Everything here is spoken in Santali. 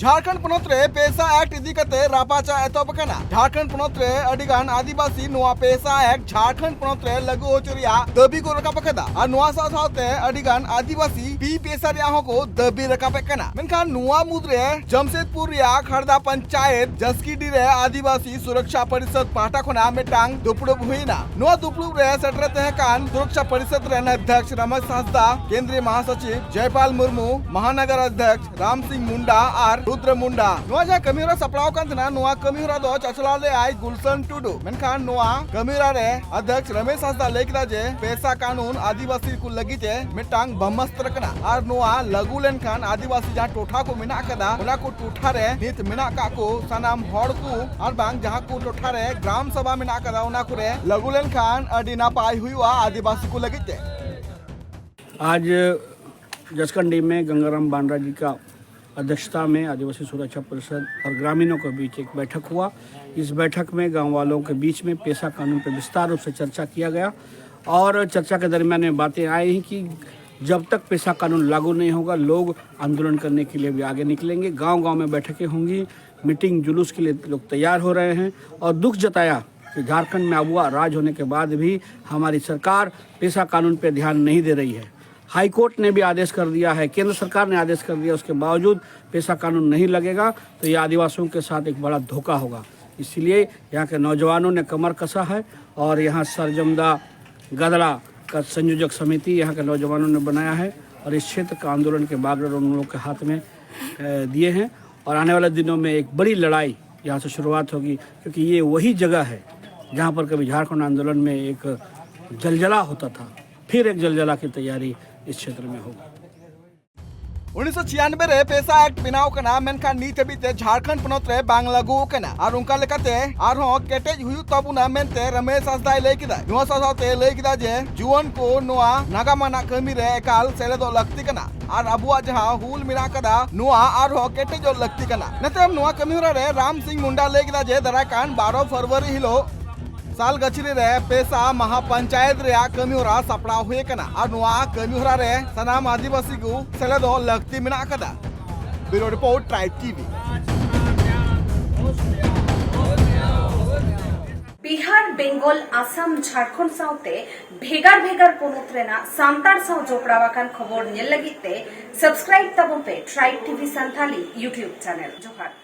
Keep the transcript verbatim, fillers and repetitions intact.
ᱡᱷᱟᱲᱠᱷᱚᱸᱰ ᱯᱚᱱᱚᱛ ᱨᱮ ᱯᱮᱥᱟ ᱮᱠᱴ ᱤᱫᱤ ᱠᱟᱛᱮ ᱨᱟᱯᱟᱪᱟᱜ ᱮᱛᱚᱦᱚᱵ ᱟᱠᱟᱱᱟ᱾ ᱡᱷᱟᱲᱠᱷᱚᱸᱰ ᱯᱚᱱᱚᱛ ᱨᱮ ᱟᱹᱰᱤ ᱜᱟᱱ ᱟᱹᱫᱤᱵᱟᱹᱥᱤ ᱱᱚᱣᱟ ᱯᱮᱥᱟ ᱮᱠᱴ ᱡᱷᱟᱲᱠᱷᱚᱸᱰ ᱯᱚᱱᱚᱛ ᱨᱮ ᱞᱟᱹᱜᱩ ᱦᱚᱪᱚ ᱨᱮᱭᱟᱜ ᱫᱟᱹᱵᱤ ᱠᱚ ᱨᱟᱠᱟᱵ ᱟᱠᱟᱫᱟ᱾ ᱟᱨ ᱱᱚᱣᱟ ᱥᱟᱶ ᱥᱟᱶᱛᱮ ᱟᱹᱰᱤ ᱜᱟᱱ ᱟᱹᱫᱤᱵᱟᱹᱥᱤ ᱯᱤ ᱯᱮᱥᱟ ᱨᱮᱭᱟᱜ ᱦᱚᱸᱠᱚ ᱫᱟᱹᱵᱤ ᱨᱟᱠᱟᱵ ᱮᱫ ᱠᱟᱱᱟ᱾ ᱢᱮᱱᱠᱷᱟᱱ ᱱᱚᱣᱟ ᱢᱩᱫᱽᱨᱮ ᱡᱟᱢᱥᱮᱫᱽᱯᱩᱨ ᱨᱮᱭᱟᱜ ᱠᱷᱟᱲᱫᱟ ᱯᱚᱧᱪᱟᱭᱮᱛ ᱡᱟᱥᱠᱤᱰᱤ ᱨᱮ ᱟᱹᱫᱤᱵᱟᱹᱥᱤ ᱥᱩᱨᱚᱠᱥᱟ ᱯᱚᱨᱤᱥᱚᱫᱽ ᱯᱟᱦᱴᱟ ᱠᱷᱚᱱᱟᱜ ᱢᱤᱫᱴᱟᱝ ᱫᱩᱯᱲᱩᱵ ᱦᱩᱭᱮᱱᱟ᱾ ᱱᱚᱣᱟ ᱫᱩᱯᱲᱩᱵ ᱨᱮ ᱥᱮᱴᱮᱨ ᱛᱟᱦᱮᱸ ᱠᱟᱱ ᱥᱩᱨᱚᱠᱥᱟ ᱯᱚᱨᱤᱥᱚᱫᱽ ᱨᱮᱱ ᱚᱫᱷᱭᱚᱠᱥ ᱨᱟᱢᱮᱥ ᱦᱟᱸᱥᱫᱟ, ᱠᱮᱱᱫᱨᱤᱭ ᱢᱟᱦᱟᱥᱚᱪᱤᱵᱽ ᱡᱚᱭᱯᱟᱞ ᱢᱩᱨᱢᱩ, ᱢᱟᱦᱟᱱᱚᱜᱚᱨ ᱚᱫᱷᱭᱚᱠᱥ ᱨᱟᱢ ᱥᱤᱝ ᱢᱩᱱᱰᱟ ᱟᱨ ᱨᱩᱫᱨᱚ ᱢᱩᱱᱰᱟ᱾ ᱱᱚᱣᱟ ᱡᱟᱦᱟᱸ ᱠᱟᱹᱢᱤᱦᱚᱨᱟ ᱥᱟᱯᱲᱟᱣ ᱠᱟᱱ ᱛᱟᱦᱮᱱᱟ, ᱱᱚᱣᱟ ᱠᱟᱹᱢᱤᱦᱚᱨᱟ ᱫᱚ ᱪᱟᱪᱞᱟᱣ ᱞᱮᱫᱟᱭ ᱜᱩᱞᱥᱟᱱ ᱴᱩᱰᱩ᱾ ᱢᱮᱱᱠᱷᱟᱱ ᱱᱚᱣᱟ ᱠᱟᱹᱢᱤᱦᱚᱨᱟ ᱨᱮ ᱚᱫᱷᱭᱚᱠᱥ ᱨᱟᱢᱮᱥ ᱦᱟᱸᱥᱫᱟ ᱞᱟᱹᱭ ᱠᱮᱫᱟ ᱡᱮ ᱯᱮᱥᱟ ᱠᱟᱹᱱᱩᱱ ᱟᱹᱫᱤᱵᱟᱹᱥᱤ ᱠᱚ ᱞᱟᱹᱜᱤᱫ ᱛᱮ ᱢᱤᱫᱴᱟᱝ ᱵᱨᱚᱦᱢᱟᱥᱛᱨᱚ ᱠᱟᱱᱟ᱾ ᱟᱨ ᱱᱚᱣᱟ ᱞᱟᱹᱜᱩ ᱞᱮᱱᱠᱷᱟᱱ ᱟᱹᱫᱤᱵᱟᱹᱥᱤ ᱡᱟᱦᱟᱸ ᱴᱚᱴᱷᱟ ᱠᱚ ᱢᱮᱱᱟᱜ ᱟᱠᱟᱫᱟ, ᱚᱱᱟ ᱠᱚ ᱴᱚᱴᱷᱟ ᱨᱮ ᱱᱤᱛ ᱢᱮᱱᱟᱜ ᱟᱠᱟᱫ ᱠᱚ ᱥᱟᱱᱟᱢ ᱦᱚᱲ ᱠᱚ ᱟᱨ ᱵᱟᱝ ᱡᱟᱦᱟᱸ ᱠᱚ ᱴᱚᱴᱷᱟ ᱨᱮ ᱜᱨᱟᱢ ᱥᱚᱵᱷᱟ ᱢᱮᱱᱟᱜ ᱟᱠᱟᱫᱟ, ᱚᱱᱟ ᱠᱚᱨᱮ ᱞᱟᱹᱜᱩ ᱞᱮᱱᱠᱷᱟᱱ ᱟᱹᱰᱤ ᱱᱟᱯᱟᱭ ᱦᱩᱭᱩᱜᱼᱟ ᱟᱹᱫᱤᱵᱟᱹᱥᱤ ᱠᱚ ᱞᱟᱹᱜᱤᱫ ᱛᱮ᱾ आज जसकंडी में गंगाराम बांडा जी का अध्यक्षता में आदिवासी सुरक्षा परिषद और ग्रामीणों के बीच एक बैठक हुआ। इस बैठक में गांव वालों के बीच में पेशा कानून पर विस्तार रूप से चर्चा किया गया और चर्चा के दरमियान में बातें आई कि जब तक पेशा कानून लागू नहीं होगा, लोग आंदोलन करने के लिए भी आगे निकलेंगे। गांव-गांव में बैठकें होंगी, मीटिंग, जुलूस के लिए लोग तैयार हो रहे हैं और दुख जताया कि झारखंड में आबुआ राज होने के बाद भी हमारी सरकार पेशा कानून पर ध्यान नहीं दे रही है। हाई कोर्ट ने भी आदेश कर दिया है, केंद्र सरकार ने आदेश कर दिया, उसके बावजूद पेशा कानून नहीं लगेगा, तो ये आदिवासियों के साथ एक बड़ा धोखा होगा। इसलिए यहाँ के नौजवानों ने कमर कसा है और यहाँ सरजमदा गदड़ा का संयोजक समिति यहाँ के नौजवानों ने बनाया है और इस क्षेत्र का आंदोलन के बागडोर उन लोगों के हाथ में, अ, दिए हैं और आने वाले दिनों में एक बड़ी लड़ाई यहाँ से शुरुआत होगी, क्योंकि ये वही जगह है जहाँ पर कभी झारखंड आंदोलन में एक जलजला होता था, फिर एक जलजला की तैयारी इस क्षेत्र में होगी। ᱩᱱᱤᱥᱥᱚ ᱪᱷᱤᱭᱟᱱᱵᱮ ᱨᱮ ᱯᱮᱥᱟ ᱮᱠᱴ ᱵᱮᱱᱟᱣ ᱠᱟᱱᱟ, ᱢᱮᱱᱠᱷᱟᱱ ᱱᱤᱛ ᱦᱟᱹᱵᱤᱡ ᱛᱮ ᱡᱷᱟᱲᱠᱷᱚᱸᱰ ᱯᱚᱱᱚᱛ ᱨᱮ ᱵᱟᱝ ᱞᱟᱹᱜᱩ ᱟᱠᱟᱱᱟ ᱟᱨ ᱚᱱᱠᱟ ᱞᱮᱠᱟᱛᱮ ᱟᱨᱦᱚᱸ ᱠᱮᱴᱮᱡ ᱦᱩᱭᱩᱜ ᱛᱟᱵᱚᱱᱟ ᱢᱮᱱᱛᱮ ᱨᱚᱢᱮᱥ ᱦᱟᱸᱥᱫᱟᱭ ᱞᱟᱹᱭ ᱠᱮᱫᱟ᱾ ᱱᱚᱣᱟ ᱥᱟᱶ ᱥᱟᱶᱛᱮ ᱞᱟᱹᱭ ᱠᱮᱫᱟ ᱡᱮ ᱡᱩᱣᱟᱹᱱ ᱠᱚ ᱱᱚᱣᱟ ᱱᱟᱜᱟᱢ ᱟᱱᱟᱜ ᱠᱟᱹᱢᱤ ᱨᱮ ᱮᱠᱟᱞ ᱥᱮᱞᱮᱫᱚᱜ ᱞᱟᱹᱠᱛᱤ ᱠᱟᱱᱟ ᱟᱨ ᱟᱵᱚᱣᱟᱜ ᱡᱟᱦᱟᱸ ᱦᱩᱞ ᱢᱮᱱᱟᱜ ᱟᱠᱟᱫᱟ, ᱱᱚᱣᱟ ᱟᱨᱦᱚᱸ ᱠᱮᱴᱮᱡᱚᱜ ᱞᱟᱹᱠᱛᱤ ᱠᱟᱱᱟ᱾ ᱱᱚᱛᱮ ᱱᱚᱣᱟ ᱠᱟᱹᱢᱤ ᱦᱚᱨᱟ ᱨᱮ ᱨᱟᱢ ᱥᱤᱝ ᱢᱩᱱᱰᱟ ᱞᱟᱹᱭ ᱠᱮᱫᱟ ᱡᱮ ᱫᱟᱨᱟᱭ ᱠᱟᱱ ᱵᱟᱨᱚ ᱯᱷᱮᱵᱽᱨᱩᱣᱟᱨᱤ ᱦᱤᱞᱳᱜ ᱥᱟᱞᱜᱟᱪᱷᱤᱨᱤ ᱨᱮ ᱯᱮᱥᱟ ᱢᱟᱦᱟ ᱯᱚᱧᱪᱟᱭᱮᱛ ᱨᱮᱭᱟᱜ ᱠᱟᱹᱢᱤ ᱦᱚᱨᱟ ᱥᱟᱯᱲᱟᱣ ᱦᱩᱭ ᱟᱠᱟᱱᱟ ᱟᱨ ᱱᱚᱣᱟ ᱠᱟᱹᱢᱤ ᱦᱚᱨᱟ ᱨᱮ ᱥᱟᱱᱟᱢ ᱟᱹᱫᱤᱵᱟᱹᱥᱤ ᱠᱚ ᱥᱮᱞᱮᱫᱚᱜ ᱞᱟᱹᱠᱛᱤ ᱢᱮᱱᱟᱜ ᱟᱠᱟᱫᱟ᱾ Bureau Report, Tribe T V. Bihar, Bengal, Assam, Jharkhand ᱥᱟᱶᱛᱮ ᱵᱷᱮᱜᱟᱨ ᱵᱷᱮᱜᱟᱨ ᱯᱚᱱᱚᱛ ᱨᱮᱱᱟᱜ ᱥᱟᱱᱛᱟᱲ ᱥᱟᱶ ᱡᱚᱯᱲᱟᱣ ᱟᱠᱟᱱ ᱠᱷᱚᱵᱚᱨ ᱧᱮᱞ ᱞᱟᱹᱜᱤᱫ ᱛᱮ subscribe ᱛᱟᱵᱚᱱ ᱯᱮ Tribe T V Santali YouTube channel. ᱡᱚᱦᱟᱨ᱾